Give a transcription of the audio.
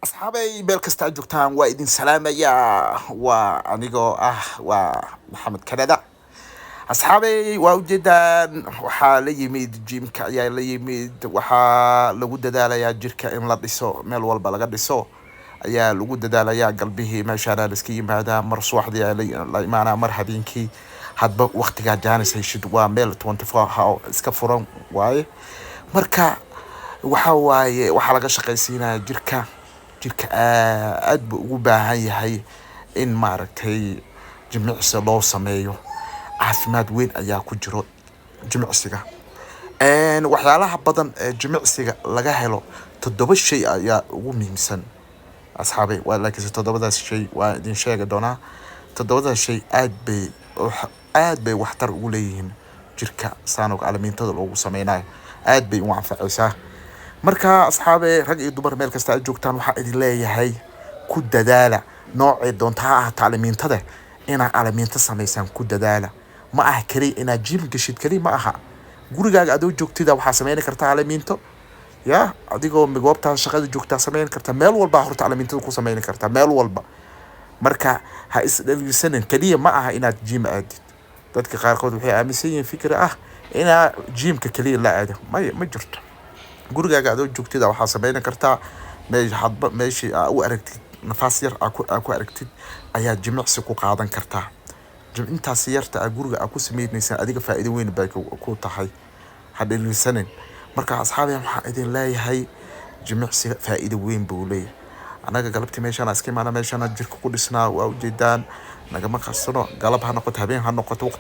Asxaabay, meel kasta aad joogtaan waa idin salaamayaa. Waa anigoo ah, waa Maxamed Canada. Asxaabay, waa ujeedaan, waxaa la yimid gymka ayaa la yimid. Waxaa lagu dadaalayaa jirka in la dhiso, meel walba laga dhiso ayaa lagu dadaalayaa. Galbihii meeshaana la iska yimaadaa, mar subaxdii ayaa la imaanaa, mar habeenkii, hadba waqtigaa jaanis heshid. Waa meel 24 hour iska furan waaye. Marka waxa waaye, waxaa laga shaqaysiinaya jirka. Jirka aad buu ugu baahan yahay in maaragtay jimicsi loo sameeyo. Caafimaad weyn ayaa ku jiro jimicsiga. Waxyaalaha badan ee jimicsiga laga helo, toddoba shay ayaa ugu muhiimsan, asxaabay. Waa laakiinse toddobadaas shay waa idin sheegi doonaa. Toddobadaas shay aad bay waxtar ugu leeyihiin jirka. Sanog alamiintada loogu sameynayo aad bay u anfacaysaa. Marka asxaabe, rag iyo dumar, meel kasta aad joogtaan, waxaa idin leeyahay ku dadaala, noocay doonta ha ahaato alamiintada, inaad alamiinto samaysaan ku dadaala. Ma aha keliya inaad gym gashid keliya ma aha. Gurigaaga adoo joogtida waxaa sameyn kartaa alamiinto ya, adigoo goobtaa shaqada joogtaa sameyn kartaa. Meel walbaa horta alamiintada ku sameyn kartaa, meel walba. Marka ha isdhaliilsanin. Keliya ma aha inaad gym aadid. Dadka qaarkood waxay aaminsan yihiin fikri ah inaa gymka keliya la aado. Maya, ma jirto. Gurigaaga adoo joogtida waxaa sameyn kartaa meesha hadba meeshii aa u aragtid nafaas yar aa ku aragtid ayaa jimicsi ku qaadan kartaa. Intaas yarta aa guriga aa ku sameynaysa adiga faa'iido weyn bay ku tahay. Ha dhaliilsanin. Marka asxaabi, waxaan idin leeyahay jimicsiga faa'iido weyn buu leeyahay. Annaga galabtii meeshaan iska imaana, meeshaan jirka ku dhisnaa. Waa ujeedaan, nagama qarsano. Galab ha noqoto, habeen ha noqoto, waqti.